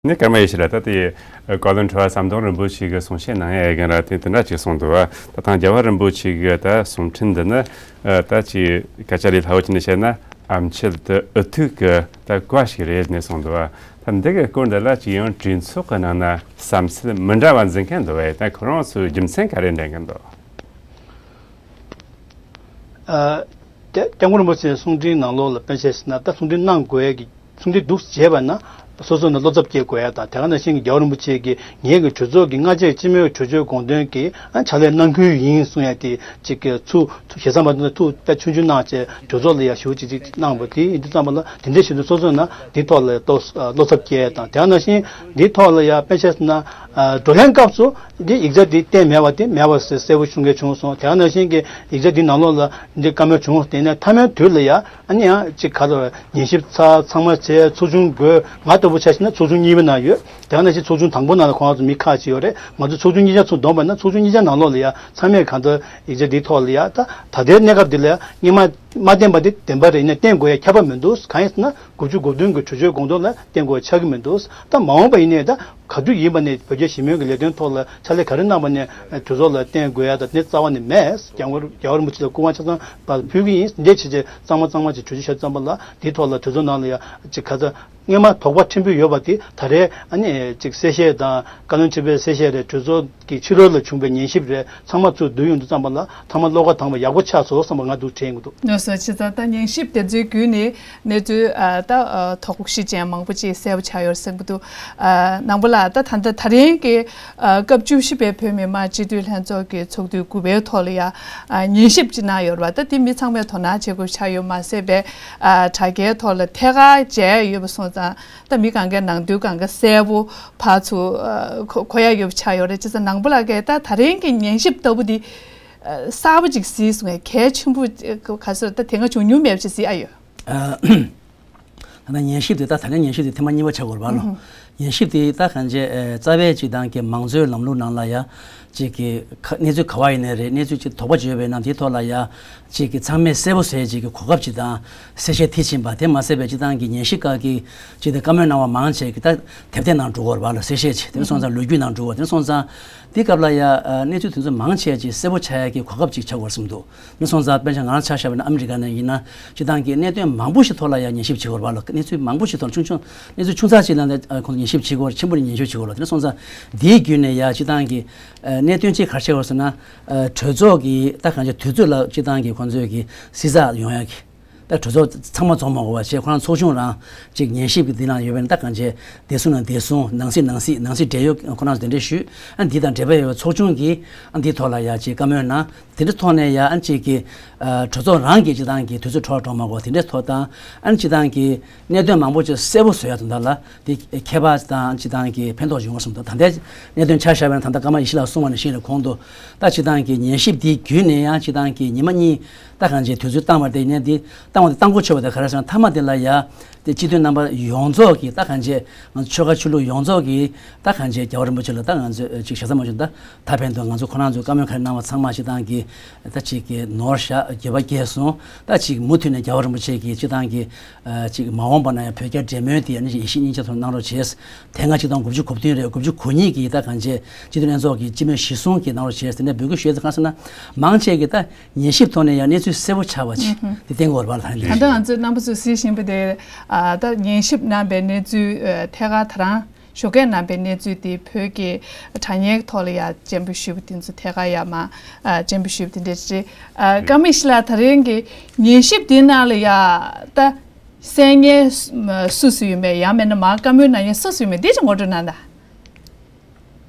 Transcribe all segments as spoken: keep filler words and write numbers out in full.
ནི་ཀརྨ་ཡེ་ཤེས་ལགས། ད་དེ་བཀའ་བློན་ཁྲི་པ་ཟམ་གདོང་རིན་པོ་ཆེ་གི་གསུང་བཤད་གནང་ཡ་ཡི་གེ་ར་དེ་དེ་འདྲ་ཅིག་གསུངས་འདུག་བ། ད་ཐང་རྒྱལ་བ་རིན་པོ་ཆེ་གི་ད་གསུང་འཕྲིན་འདི་ནི་ད་ཅིག་སྐད་ཆ་ལས་སླ་བོ་ཅིག་ནས་བཤད་ན་ཨམ་ཆི་ལ་དེ་འུ་ཐུག་གི་ད་བཀའ་ཞིག་རེད་ནས་གསུངས་འདུག་བ། ད་འདི་གི་སྐོར་འདི་ལ་ཅིག་ཡང་གྲོས་ཚོགས་གི་ནང་ན་བསམ་ཚུལ་མི་འདྲ་བ་འཛིན་མཁན་འདུག་བས། ད་ཁོ་རང་ཚོའི་རྒྱུ་མཚན་ག་རེ་འདྲེན་གི་འདུག་ཨ། སྐྱབས་མགོན་རིན་པོ་ཆེའི་གསུང་འཕྲིན་ནང་ལོགས་ལ་དཔེ་ཆ་བཞག་ན་ད་གསུང་འཕྲིན་གནང་དགོས་ཡ་གི་གསུང་འཕྲིན་འདུག་བྱས་པ་ན་སོ་སོ་ནས་བློ་འཚབ་སྐྱེ་དགོས་ཡ་དང་དེ་ག་ནང་བཞིན་གྱི་རྒྱལ་བ་རིན་པོ་ཆེ་གིས་ངེད་ཀྱི་གྲོས་ཚོགས་ཀྱི་སྔ་རྗེས་སྤྱི་མོས་གྲོས་ཆོད་དགོངས་དོན་གྱི་ཨ་ཕྱག་ལས་གནང་ཁུལ་ཡིན་གསུང་ཡ་དེ་ཅིག་གི་ཚུ་ཞེ་ས་མ་ཐུབ་ན་ཐུགས་དཔེ་ཆུང་ཆུང་གནང་བྱས་གྲོས་ཚོགས་ལ་ཡ་ཞུ་ཅིག་ཅིག་གནང་བ་དེ་ཡིན་དུས་ཙམ་པ་ལ་དེ་འདྲའི་ཞུ་དུས་སོ་སོ་ན་དེ་ཐོག་ལ་ཏོག་བློ་འཚབ་སྐྱེ་ཡ་དང་དེ་ག་ནང་བཞིན་དེ་ཐོག་ལ་ཡ་དཔེ་ཆ་ན་བགྲོ་གླེང་སྐབས་སུ་འདི་ཡིག་ཆ་འདི་བསྟན་མེད་པ་དེ་མེད་པ་ཟེར་གསལ་པོ་ཤོད་མཁན་བྱུང་སོང་། དེ་ག་ནང་བཞིན་གྱི་ཡིག་ཆ་འདི་ནང་ལོགས་ལ་འདི་བཀའ་མོལ་བྱུང་། དེ་ནས་མཐའ་མའི་དུས་ལ་ཡ་ཨ་ནི་ཡང་གཅིག་ག་རེ་ཉན་ཞིབ་ཚར་ཚང་མ་བྱས་ཚོགས་ཆུང་དགོས། ང་ལྟ་བུ་ཆ་བཞག་ན་ཚོགས་ཆུང་གཉིས་པའི་ནང་ཡོད། དེ་ག་ནང་བཞིན་ཚོགས་ཆུང་དང་པོ་ནང་ལ་ཁོང་ཚོ་མི་ཁག་ཅིག་ཡོད་རེད། ང་ཚོ་ཚོགས་ཆུང་གཉིས་ཆ་ཚུར་བསྡོམས་པ་ན་ཚོགས་ཆུང་གཉིས་ཆ་ནང་ལོགས་ལ་ཡ་ཚང་མས་གང་ལྟར་ཡིག་ཆ་འདིའི་ཐོག་ལ་ཡ་ད་ད་ལྟའི་གནས་སྐབས་འདི་ལ་ཡ་སྔོན་མ་མ་བསྟན་པ་འདི་བདེན་པ་རེད། ཡིན་ན་བསྟན་དགོས་ཡ་ཁྱབ་པ་མི་འདུག་གང་ཡིན་ཟེར་ན། དགུ་བཅུ་གོ་བདུན་གྱི་གྲོས་ཆོད་དགོངས་དོན་ལ་བརྟེན་དགོས་ཆགས་ཀྱི་མི་འདུག་ད་མ་འོངས་པ་ཡིན་ནའི་ད་ག་དུས་ཡིན་པ་ནས་བོད་རྒྱ་ཞི་མོལ་གྱི་ལས་དོན་ཐོག་ལ་ཕྱག་ལས་ག་རེ་གནང་བ་ནས་གྲོས་ཚོགས་ལ་བརྟེན་དགོས་ཡ་ད་དེ་རྩ་བ་ནས་མེད། རྒྱལ་བ་རྒྱལ་བ་རིན་པོ་ཆེ་ལ་སྐུ་དབང་ཆ་ཚང་ཕུལ་གྱི་ཡིན། འདི་བྱས་རྗེས་གཙང་མ་གཙང་མ་ཅིག་གྲོས་ཆོད་བཞག་ཙམ་པ་ལ་དེའི་ཐོག་ལ་གྲོས་ཚོགས་ནང་ལ་ཡ་ཅིག་ག་ཚ་སྔོན་མ་དོགས་པ་ཕྲན་བུ་ཡོད་པ་དེ་ད་རེས་ཨ་ནི་ཅིག་གསལ་བཤད་དང་བཀའ་བློན་ཁྲི་པའི་གསལ་བཤད་རེད། གྲོས་ཚོགས་ཀྱི་ཕྱི་རོལ་ལ་བྱུང་བའི་ཉན་ཞིབ་རེད། ཚང་མ་ཚུར་བསྡུ་ཡོང་དུས་ཙམ་པ་ལ་ཐ་མ་བློ་ཁ་དྭངས་པ་ཡག་པོ་ཆགས་སོང་བསམ་པ་ང་འདུག་དྲན་གྱི་འདུག་ལགས་སོ། བྱས་ཙང་ད་ཉན་ཞིབ་དེ་ཚོའི་བརྒྱུད་ནས་གནས་ཚུལ་ཨ་ད་ཨ་དོགས་གཞི་ཅན་མང་པོ་ཅིག་གསལ་པོ་ཆགས་ཡོད་གསུང་གི་འདུག་ཨ་ནང་པ་ལགས། ད་ད་ལྟ་ད་རིང་གི་ཨ་སྐབས་བཅུ་བཞི་པའི་བོད་མི་མང་སྤྱི་འཐུས་ལྷན་ཚོགས་ཀྱི་ཚོགས་དུས་དགུ་པའི་ཐོག་ལ་ཡ་ཨ་ཉན་ཞིབ་ཅིག་གནང་ཡོད་རེད་པ། ད་དེ་མི་ཚང་མས་དོ་སྣང་བྱེད་དགོས་ཆགས་ཡོད་མ་ཟད་པའི་ཨ་དྲ་རྒྱའི་ཐོག་ལ་ཐད་ཀར་མཇལ་ཡ་ཡོད་པ་སོང་ཙང་། ད་མི་གང་གའི་ནང་དོན་གང་ག་གསལ་པོ་ཕར་ཚུར་ཨ་གོ་གོ་ཡ་ཡོད་པ་ཆགས་ཡོད་རེད། བྱས་ཙང་ནང་པ་ལགས་ཀྱིས་ད་ད་རིང་གི་ཉན་ཞིབ་ལྟ་བུ་འདི་ཨ་གསར་པ་ཅིག་གཟིགས་སོང་ངས། གལ་ཆེན་པོ་ག་ཟེར་ད་དེ་སྔ་བྱུང་མྱོང་མེད་པ་ཅིག་གཟིགས་ཨ་ཡོད། ཨ་ད་ལྟ་ཉན་ཞིབ་དེ་ད་ད་ལྟ་ཉན་ཞིབ་དེ་ཐེངས་མ་གཉིས་པ་ཆགས་ཡོད་རེད་པ་ལོ། ཨུ་ཧུ། ཉན་ཞིབ་དེ་ད་གང་ཅི་ཨ་རྩ་བའི་ཅིག་དང་གི་མང་གཙོའི་ལམ་ལུགས་ནང་ལ་ཡ་ཅིག་གི་ཁ་གནས་ཚུལ་ག་བ་ཡིན་ནའི་རེད། གནས་ཚུལ་ཅིག་དོགས་པ་ཅིག་ཡོད་པ་ཡིན་ན་དེའི་ཐོག་ལ་ཡ་ཅིག་གི་ཚང་མས་གསལ་པོ་བཟོ་ཡ་ཅིག་གི་གོ་སྐབས་ཅིག་དང་གསལ་བཤད་མཐིལ་ཕྱིན་པ་དེ་མ་ཟད་པའི་སྤྱི་བཏང་གི་ཉན་ཞིབ་ཁག་གི་སྤྱི་བདེ་བཀའ་མོལ་གནང་བ་མང་ཆེ་གི་ད་དེབ་ཐེར་ནང་འགྲོ་གི་ཡོད་རེད་པ་ལ། གསལ་བཤད་ཅིག་དེ་ནས་སོང་ཙང་ལོ་རྒྱུས་ནང་འགྲོ་གི་ཡོད། དེ་ནས་སོང་ཙང་དེའི་སྐབས་ལ་ཡ་ཨ་གནས་ཚུལ་དེ་ཚོ་མང་ཆེ་ཅིག་གསལ་པོ་ཆགས་ཡ་གི་གོ་སྐབས་ཅིག་ཆགས་ཡོད་རེད་བསམ་འདུག་དེ་ནས་སོང་ཙང་དཔེར་ན་ང་རང་ཆ་བཞག་པ་ན་ཨ་མི་རི་ཀ་ནས་ཡིན་ན་སྤྱི་བཏང་གི་གནད་དོན་མང་པོ་ཞིག་ཐོག་ལ་ཡ་ཉན་ཞིབ་བྱེད་ཀྱི་ཡོད་རེད་པ་ལ། གནས་ཚུལ་མང་པོ་ཞིག་ཐོག་ལ་ཆུང་ཆུང་གནས་ཚུལ་ཆུང་ཙག་ཅིག་ལ་ཨ་ཁོང་ཚོ་ཉན་ཞིབ་བྱེད་ཀྱི་ཡོད་རེད། ཆེན་པོ་ནས་ཉན་ཞིབ་བྱེད་ཀྱི་ཡོད་རེད། དེ་ནས་སོང་ཙང་དེའི་བརྒྱུད་ནས་ཡ་སྤྱི་བཏང་གི་ཨ་གནད་དོན་གཅིག་ག་རེ་ཆགས་ཡོད་ཟེར་ན། ཨ་གྲོས་ཚོགས་ཀྱི་ད་གང་ཅི་དུས་ཚོད་ལ་སྤྱི་བཏང་གི་ཁོང་ཚོས་ཀྱི་གཟིགས་ཚགས་ཡོང་ཡ་གི་ད་གྲོས་ཚོགས་ཚང་མ་འཛོམས་མ་དགོས་པ་བྱས་ཁོ་རང་ཚོགས་ཆུང་རང་ཅིག་ཉན་ཞིབ་ཀྱི་འདི་ནང་ཡོད་པས་ན་ད་གང་ཅི་བདེ་སྲུང་ན་བདེ་སྲུང་ནང་སྲིད་ནང་སྲིད་ནང་སྲིད་འབྲེལ་ཡོད་ཁོ་རང་ཚོ་དེ་འདྲས་ཞུས། ཨ་འདི་དང་འབྲེལ་བ་ཡོད་པའི་ཚོགས་ཆུང་གིས་ཨ་འདིའི་ཐོག་ལ་ཡ་ཅིག་བཀའ་མོལ་གནང་། དེ་འདྲའི་ཐོག་ནས་ཡ་ཨ་ཅིག་གི་ཨ་གྲོས་ཚོགས་རང་གི་སྤྱི་བཏང་གི་དུས་ཚོད་འཕྲོ་བརླག་འགྲོ་མ་དགོས་དེ་འདྲའི་ཐོག་དང་ཨ་སྤྱི་བཏང་གི་གནད་དོན་མང་པོ་ཅིག་གསལ་པོ་བཟོ་ཡ་དོན་དག་ལ་དེ་ཁྱད་པར་དང་སྤྱི་བཏང་གི་ཕན་ཐོགས་ཡོང་བ་སོང་། ད་ད་ལྟའི་གནད་དོན་ཆ་བཞག་པ་ཡིན་ན་ད་ལྟ་སྐར་མ་ཡེ་ཤེས་ལགས་གསུངས་པ་ནང་བཞིན་ལ་གོང་དུ་ད་སྤྱི་བཏང་གི་ཉན་ཞིབ་དེའི་བརྒྱུད་ནས་ཡང་སྤྱི་བཏང་གི་ཉི་མ་གཉིས་ད་གང་ཅི་དུས་ཚོད་བཏང་བ་དེ་ནས་དེ་བཏང་བ་དེ་བཏང་གོ་ཆོད་པ་དེ་ག་རེ་ཟེར་ན་མཐའ་མ་དེ་ལ་ཡ་དེ་སྤྱི་འཐུས་རྣམ་པ་ཡོངས་རྫོགས་ཀྱི་ད་གང་ཅི་ང་ཚོ་ཆོལ་ཁ་ཆོས་ལུགས་ཡོངས་རྫོགས་ཀྱི་ད་གང་ཅི་རྒྱལ་བ་རིན་པོ་ཆེ་ལ་ད་ང་ཚོས་ཅིག་ཞེ་ས་མ་བྱུང་ད། ད་ཕན་ཐོགས་ང་ཚོ་ཁོ་རང་ཚོས་བཀའ་མོལ་ག་རེ་གནང་བ་ཚང་མ་སྤྱི་བཏང་གི་ད་ཅིག་གི་ནོར་བཞག་འགྱོད་པ་སྐྱེས་སོང་། ད་ཅིག་མུ་མཐུད་ནས་རྒྱལ་བ་རིན་པོ་ཆེ་གིས་སྤྱི་བཏང་གི་ཨ་ཅིག་མ་འོངས་པ་ན་ཡང་བོད་རྒྱ་འབྲེལ་མོལ་དེ་ཨ་ནི་ཡིད་བཞིན་གཉིས་ཆ་ཐོག་གནང་རོགས་བྱས། དེ་སྔ་ཆིག་སྟོང་དགུ་བཅུ་གོ་བདུན་རེད། དགུ་བཅུ་གོ་གཉིས་ཀྱི་ད་གང་ཅི་སྤྱི་འཐུས་ལྷན་ཚོགས་ཀྱི་སྤྱི་མོས་གཞི་བཟུང་གིས་གནང་རོགས་བྱས། དེ་ནས་འབོད་སྐུལ་ཞུས་ཚེ་གང་ཟེར་ན་མང་ཆེ་གི་ད་ཉན་ཞིབ་ཐོག་ནས་ཡང་གནས་ཚུལ་གསལ་པོ་ཆགས་པ་ཅིག་དེ་བསྟན་དགོས་རེད་པ་ལ། ད་ལྟ་ང་ཚོས་རྣམ་པ་ཚོས་གཟིགས་བཞིན་པ་དེ་ཨ་ད་ཉན་ཞིབ་གནང་པའི་གནས་ཚུལ་ཨ་ཐད་ཀར་ད་རང་ཞོགས་ཀས་གནང་པའི་གནས་ཚུལ་དེ་བོད་ཀྱི་དྲ་བརྙན་ཐོག་ལ་ཡ་སྤྱན་འབུལ་ཞུས་པ་དེ་ཚོ་ཐད་ཀར་ཡ་མ་ཨ་སྤྱན་འབུལ་ཞུས་པ་དེ་འདྲ་རེད། ཨ་ཀརྨ་ཡེ་ཤེས་ལགས་ད་རིང་གི་ཉན་ཞིབ་དེ་ནང་ལ་ཡ་ད་གསན་མཁན་སུ་སུ་ཡོད་མེད་ཡང་མིན་ན་མར་བཀའ་མོལ་གནང་མཁན་སུ་སུ་ཡོད་མེད་དེ་ཅིག་ངོ་སྤྲོད་གནང་དང་།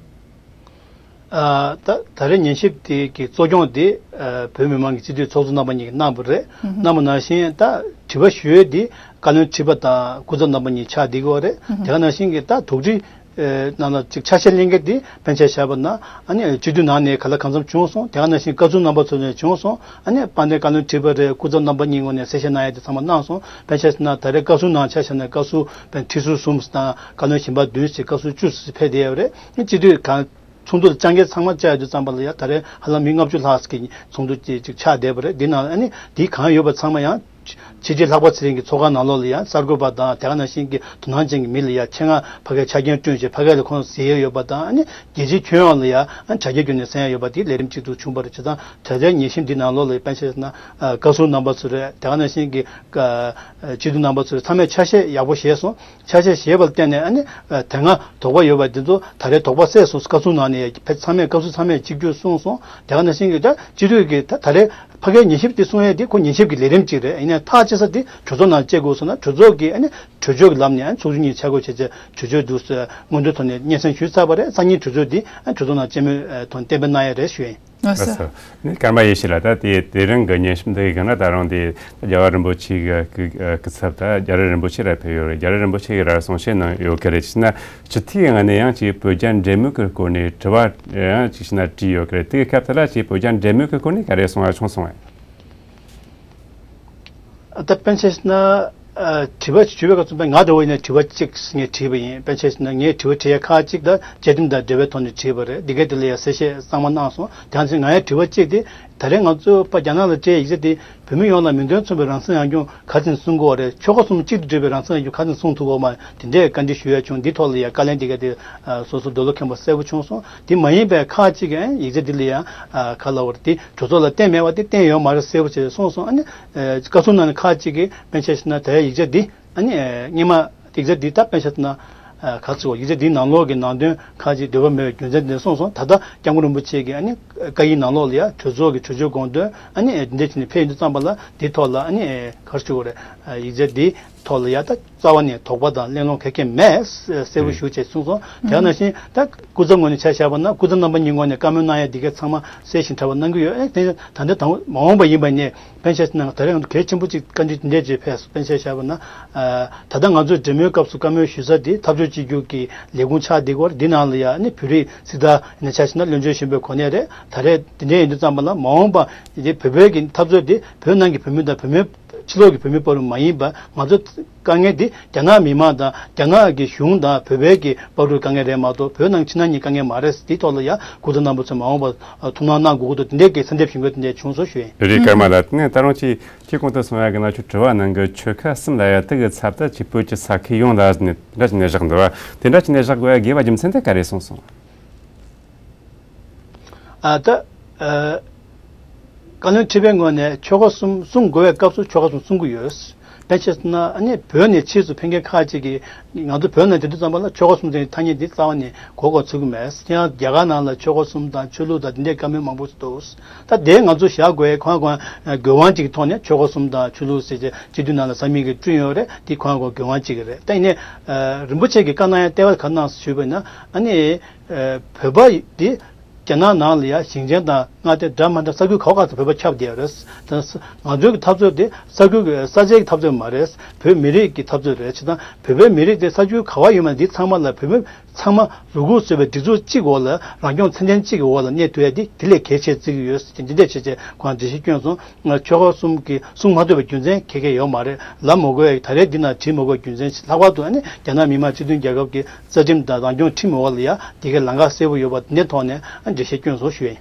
ཨ་ད་ད་རེས་ཉན་ཞིབ་དེ་གི་གཙོ་སྐྱོང་དེ་ཨ་བོད་མི་མང་གི་སྤྱི་འཐུས་ཚོགས་གཙོ་རྣམ་པ་གཉིས་ཀྱིས་གནང་བ་རེད། གནང་བ་ནང་བཞིན་ད་དྲི་བ་ཞུ་ཡས་དེ་བཀའ་བློན་ཁྲི་པ་དང་སྐུ་ཚབ་རྣམ་པ་གཉིས་ཆགས་བསྡད་ཀྱི་ཡོད་རེད། དེ་ག་ནང་བཞིན་གྱི་ད་དོགས་འདྲི་ཨེ་ནང་ལ་ཅིག་ཆ་ཤས་ལེན་མཁན་དེ་དཔེར་ན་ཆ་བཞག་པ་ན་ཨ་ནི་སྤྱི་འཐུས་ནང་ནས་ག་ལ་གང་འཚམ་བྱུང་སོང་། དེ་ག་ནང་བཞིན་བཀའ་ཟུར་རྣམ་པ་ཚོ་ནས་བྱུང་སོང་། ཨ་ནི་དཔལ་ལྡན་བཀའ་བློན་ཁྲི་པ་རེད། སྐུ་ཚབ་རྣམ་པ་གཉིས་ངོས་ནས་གསལ་བཤད་གནང་ཡ་དེ་ཚང་མ་གནང་སོང་། དཔེར་ན་ཆ་བཞག་ན་ད་རེས་བཀའ་ཟུར་ནང་ཆ་བཞག་ན་བཀའ་ཟུར་དཔེར་ན་ཁྲི་ཟུར་གསུམ་དང་བཀའ་བློན་གཞན་པ་བདུན་ཞིག་བཀའ་ཟུར་བཅུ་ཙམ་ཕེབས་བསྡད་ཡོད་རེད། ཨ་ནི་སྤྱི་འཐུས་གང་ཚོགས་འདུ་ལ་བཅར་མཁན་ཚང་མ་བཅར་ཡོང་དུས་ཙམ་པ་ལ་ཡ་ད་རེས་ཧ་ལམ་མི་ལྔ་བཅུ་ལྷག་ཙམ་གྱི་ཚོགས་འདུ་ཅིག་ཅིག་ཆགས་བསྡད་པ་རེད། འདི་ནང་ཨ་ནི་འདི་གང་ཡོད་པ་ཚང་མ་ཡང་ ཕྱི་དྲིལ་ལྷག་པ་ཚེ་རིང་གི་ཚོགས་ཁང་ནང་ལོགས་ལ་ཡང་གསར་འགོད་པ་དང་དེ་ག་ནང་བཞིན་གྱི་དོ་སྣང་ཅན་གྱི་མི་ལ་ཡང་ཆེད་མངགས་ཕ་གིར་ཆ་རྐྱེན་བསྐྲུན་བྱས་ཕ་གི་ལ་ཁོང་གཟིགས་ཡས་ཡོད་པ་དང་ཨ་ནི་རྒྱལ་སྤྱིའི་ཁྱོན་ཡོངས་ལ་ཡང་དྲ་རྒྱ་བརྒྱུད་ནས་གསན་ཡས་ཡོད་པ་དེ་ལས་རིམ་གཅིག་ཏུ་བྱུང་བ་རེད། བྱས་ཙང་ད་ལྟའི་ཉན་ཞིབ་འདི་ནང་ལོགས་ལ་དཔེར་ན་ཆ་བཞག་ན་བཀའ་ཟུར་རྣམ་པ་ཚོ་རེད། དེ་ག་ནང་བཞིན་གྱི་སྤྱི་འཐུས་རྣམ་པ་ཚོ་རེད། ཚང་མས་ཆ་ཤས་ཡག་པོ་བཞེས་སོང་། ཆ་ཤས་བཞེས་པ་ལ་བརྟེན་ནས་ཨ་ནི་དེ་སྔ་དོགས་པ་ཡོད་པ་འདི་ཚོ་ད་རེས་དོགས་པ་སེལ་སོང་། བཀའ་ཟུར་ནང་ནས་ཚང་མས་བཀའ་ཟུར་ཚང་མས་གཅིག་གྱུར་གསུངས་སོང་། དེ་ག་ནང་བཞིན་གྱི་ད་སྤྱི་འཐུས་ཀྱི་ད་ད་རེས་ཕ་གིའི་ཉན་ཞིབ་དེ་གསུང་ཡས་དེ་ཁོ་ཉན་ཞིབ་ཀྱི་ལས་རིམ་གཅིག་རེད། ཡིན་ནའི་ཐག་བཅད་ས་དེ་གྲོས་ཚོགས་ནང་བཅད་དགོས་སོང་ན་གྲོས་ཚོགས་ཀྱི་ཨ་ནི་གྲོས་ཆོད་ཀྱི་ལམ་ནས་ཨ་ནི་ཚོགས་ཆུང་གཉིས་ཆ་བགོས་བྱས་བྱས་གྲོས་ཆོད་འདུག་སེ་སྔོན་འགྲོའི་ཐོག་ནས་སྙན་སེང་ཞུས་ཚར་བ་རེད། སང་ཉིན་གྲོས་ཚོགས་འདི་ཨ་ནི་གྲོས་ཚོགས་ནང་བཅད་མོལ་ཐོག་གཏན་འབེབས་གནང་ཡས་རེད་ཞུ་ཡིན། ལགས་སོ། ལགས་སོ། ནི་ཀརྨ་ཡེ་ཤེས་ལགས། ད་དེ་དེ་རིང་གི་ཉན་ཞིབ་འདི་གི་ནང་ད་རུང་དེ་རྒྱལ་བ་རིན་པོ་ཆེ་གི་སྐུ་སྐུ་ཚབ་ད་རྒྱལ་བ་རིན་པོ་ཆེ་ར་ཕེབས་ཡོད་རེད། རྒྱལ་བ་རིན་པོ་ཆེ་གི་ར་གསུང་བཤད་གནང་ཡོད་ཀྱི་རེད། བྱས་ན་སྤྱི་འཐུས་ངོས་ནས་ཡང་ཅིག་བོད་རྒྱ་འབྲེལ་མོལ་གྱི་སྐོར་ནས་དྲི་བ་ཡང་ཅིག་བྱས་ན་དྲིས་ཡོད་ཀྱི་རེད། དེ་གི་སྐབས་དེ་ལ་ཅིག་བོད་རྒྱ་འབྲེལ་མོལ་གྱི་སྐོར་ནས་ག་རེ་གསུང་བ་བྱུང་སོང་བས། ད་དཔེར་ན་ཆ་བཞག་ན་ཨ་དྲི་བ་ཞུ་བའི་སྐབས་སུ་ང་འདྲ་བོ་ཡིན་ན་དྲི་བ་གཅིག་ངས་དྲིས་པ་ཡིན། དཔེར་ན་ཆ་བཞག་ན་ངས་དྲི་བ་དྲི་ཡ་ཁག་གཅིག་ད་བཅའ་ཁྲིམས་དང་འབྲེལ་བའི་ཐོག་ནས་དྲིས་པ་རེད། འདི་གའི་དེ་ལ་ཡང་གསལ་བཤད་གཙང་མ་གནང་སོང་། དེ་ཡང་ང་ཡང་དྲི་བ་གཅིག་དེ་ད་རེས་ང་ཚོ་ཕ་རྒྱ་ནག་ལ་སྤྲད་ཡིག་ཆ་དེ་བོད་མི་ཡོངས་ལ་མིང་དོན་མཚུངས་པའི་རང་སྲིད་རང་སྐྱོང་ག་ཚོད་སྲུང་དགོས་པ་རེད། ཆོལ་ཁ་གསུམ་གཅིག་ཏུ་སྒྲིལ་བའི་རང་སྲིད་རང་སྐྱོང་ག་ཚོད་སྲུང་ཐུབ་དགོས་མ་རེད། དེ་འདྲའི་བཀའ་འདྲི་ཞུ་ཡ་བྱུང་། འདི་ཐོག་ལ་ཡང་བཀའ་ལན་འདི་ག་དེ་སོ་སོ་འདོད་བློ་ཁེངས་པ་གསལ་པོ་བྱུང་སོང་། དེ་མ་ཡིན་པའི་ཁག་ཅིག་གིས་ཡིག་ཆ་འདི་ལ་ཡང་ག་ལབ་དགོས་རེད། དེ་གྲོས་ཚོགས་ལ་བསྟན་མེད་པ་དེ་བསྟན་ཡོད་མ་རེད་གསལ་པོ་བྱས་གསུངས་སོང་། ཨ་ནི་བཀའ་ཟུར་ནང་ནས་ཁག་ཅིག་གིས་དཔེར་ན་ཆ་བཞག་ན་དེ་ཡིག་ཆ་འདི་ཨ་ནི་སྔོན་མ་ཡིག་ཆ་འདི་ད་དཔེར་ན་ཆ་བཞག་ན་ག་ཚོད་ཡིག་ཆ་འདིའི་ནང་ལོགས་ཀྱི་ནང་དོན་ཁག་ཅིག་འདོད་པ་མེད་པའི་རྒྱུ་མཚན་དེ་གསུངས་སོང་། ད་ལྟ་སྐྱབས་མགོན་རིན་པོ་ཆེ་གིས་ཨ་ནི་བཀའ་ཡིག་ནང་ལོགས་ལ་ཡང་གྲོས་ཚོགས་ཀྱི་གྲོས་ཆོད་དགོངས་དོན་ཨ་ནི་འདི་འདྲ་བྱས་ནས་ཕེབས་ཡོང་དུས་ཙམ་པ་ལ་འདི་ཐོག་ལ་ཨ་ནི་ག་རེ་ཞུ་དགོས་རེད། ཡིག་ཆ་འདི་ཐོག་ལ་ཡ་ད་རྩ་བ་ནས་དོགས་པ་དང་གླེང་སློང་ག་གེ་མེད། གསལ་པོ་ཞུ་བྱས་གསུངས་སོང་། དེ་ནང་བཞིན་ད་སྐུ་ཚབ་ངོས་ནས་ཆ་བཞག་པ་ན་སྐུ་ཚབ་རྣམ་པ་གཉིས་ངོས་ནས་བཀའ་མོལ་གནང་ཡ་འདི་གའི་ཚང་མ་གསལ་ཞིང་གྲགས་པ་གནང་གི་ཡོད། ཨེ་དེ་ད་ལྟ་དང་མ་འོངས་པ་ཡིན་པ་ནས་དཔེར་ན་ཆ་བཞག་ན་ད་རེས་ང་ཚོ་གལ་ཆེན་པོ་གཅིག་བཀའ་འདྲི་འདི་འདྲས་ཅིག་ཕེབས་སོང་། དཔེར་ན་ཆ་བཞག་པ་ན་ད་ལྟ་ང་ཚོས་འབྲེལ་མོལ་སྐབས་སུ་བཀའ་མོལ་ཞུ་ས་འདི་འཐབ་ཕྱོགས་གཅིག་གྱུར་གྱི་ལས་ཁུངས་ཆགས་བསྡད་ཀྱི་ཡོད་རེད། འདི་ནང་ལ་ཡ་ཨ་ནི་བོད་རིགས་སྲིད་དར་ཡིན་ན་ཆ་བཞག་ན་བློན་ཆེན་གཞོན་པའི་གོ་གནས་རེད། ད་རེས་འདི་འདྲས་ཡིན་དུས་ཙམ་པ་ལ་མ་འོངས་པ་འདི་བོད་བོད་ཀྱི་འཐབ་རྩོད་འདི་བོད་ནང་གི་བོད་མི་དང་བོད་མི་ཕྱི་ལོགས་ཀྱི་བོད་མི་བར་དུ་མ་ཡིན་པར་ང་ཚོ་དཀའ་ངལ་འདི་རྒྱ་ནག་མི་མང་དང་རྒྱ་ནག་གི་གཞུང་དང་བོད་པའི་གི་བར་དུ་དཀའ་ངལ་རེད་མ་གཏོགས་བོད་ནང་ཕྱི་ནང་གཉིས་དཀའ་ངལ་མ་རེད། འདིའི་ཐོག་ལ་ཡང་སྐུ་ཚབ་རྣམ་པ་ཚོས་མ་འོངས་པར་ཐུགས་སྣང་གནང་དགོས་ཀྱི་འདུག་དེ་འདྲའི་གི་གསལ་འདེབས་ཞུ་འགོད་དེ་འདྲ་བྱུང་སོང་ཞུ་ཡིན། རེད། ཀརྨ་ལགས། དེ་ནས་ད་རུང་ཅིག་ཁྱེད་གོང་དུ་གསུངས་ཡ་གི་ནང་ཆོས་དྲི་བ་ནང་གི་ཆོལ་ཁ་གསུམ་ལབ་ཡ་དེ་གི་ཚབ་ཏུ་ཅིག་བོད་ཀྱི་ས་ཁུལ་ཡོངས་ལ་ནས་དེ་འདྲ་བྱས་ནས་བཞག་འདུག་བ། དེ་འདྲ་བྱས་ནས་བཞག་དགོས་ཡ་དགོས་པ་རྒྱུ་མཚན་དེ་ག་རེ་གསུངས་སོང་། ཨ་ད་ཨ་བཀའ་བློན་ཁྲི་པའི་ངོས་ནས་ཆོལ་ཁ་གསུམ་གསུང་དགོས་པའི་སྐབས་སུ་ཆོལ་ཁ་གསུམ་གསུང་གི་ཡོད། དཔེར་ན་ཆ་བཞག་ན་ཨ་ནི་བོད་ནས་ཕྱིས་སུ་ཕེབས་མཁན་ཁག་ཅིག་གིས་ང་ཚོ་བོད་ནང་བསྡད་དུས་ཙམ་པ་ལ་ཆོལ་ཁ་གསུམ་ཟེར་ཐ་སྙད་འདི་རྩ་བ་ནས་གོ་གོ་ཚུགས་ཀྱི་མེད། དེ་ཡང་རྒྱ་གར་ནང་ལ་ཆོལ་ཁ་གསུམ་དང་ཆོས་ལུགས་དང་འདི་འདྲའི་བཀའ་མོལ་མང་པོ་ཞིག་འདུག་ད་དེ་ང་ཚོ་བཞག་དགོས་ཁོང་ཁོང་དགོས་དབང་ཅིག་གི་ཐོག་ནས་ཆོལ་ཁ་གསུམ་དང་ཆོས་ལུགས་ཟེར་བྱས་སྤྱི་འཐུས་ནང་ལ་ས་མིག་གིས་བསྐྲུན་ཡོད་རེད། དེ་ཁོང་ཁོང་དགོས་དབང་ཅིག་གི་རེད། ད་ཡིན་ནའི་རིན་པོ་ཆེ་གིས་བཀའ་གནང་ཡ་ལྟེ་བ་ག་གནང་ཞུས་པ་ཡིན་ན་ཨ་ནི། བོད་པ་འདི་རྒྱ་ནག་ནང་ལ་ཡང་ཞིང་ཆེན་དང་མངའ་སྡེ་འདྲ་མི་འདྲ་ས་ཁུལ་ག་བ་ག་ཚོད་བོད་པ་ཁྱབ་བསྡད་ཡོད་རེད། ད་ང་ཚོའི་གི་འཐབ་རྩོད་དེ་ས་ཁུལ་གི་ས་ཆའི་གི་འཐབ་རྩོད་མ་རེད། བོད་མི་རིགས་ཀྱི་འཐབ་རྩོད་རེད། བྱས་ཙང་བོད་པའི་མི་རིགས་དེ་ས་ཁུལ་ག་བ་ཡོད་མ་དེ་ཚང་མ་ལ་བོད་མི་ཚང་མ་རུ་ཁག་བཟོས་པའི་སྒྲིག་འཛུགས་གཅིག་འོག་ལ་རང་སྐྱོང་ཚད་ལྡན་གཅིག་གི་འོག་ལ་གནས་ཐུབ་ཡ་དེ་དེ་ལས་གལ་ཆེ་བརྩི་གི་ཡོད་ཟེར་འདི་འདྲས་བྱས་བྱས་ཁོང་འགྲེལ་བཤད་བསྐྱོན་སོང་། ཆོལ་ཁ་གསུམ་གྱི་གསུང་མ་ཐུབ་པའི་རྒྱུ་མཚན་ག་གེ་ཡོད་མ་རེད། ལབ་མ་དགོས་ཡ་ད་རེས་འདི་ན་བྲིས་མ་དགོས་རྒྱུ་མཚན་ལྷག་པར་དུ་ཨ་ནི་རྒྱ་ནག་མི་དམངས་སྤྱི་མཐུན་རྒྱལ་ཁབ་ཀྱི་རྩ་ཁྲིམས་དང་རང་སྐྱོང་ཁྲིམས་འོག་ལ་ཡ་འདི་གའི་ལམ་ཁ་གསལ་པོ་ཡོད་པ་འདི་ཐོག་ནས་ཨ་འགྲེལ་བཤད་བསྐྱོན་སོང་ཞུ་ཡ་ཡིན།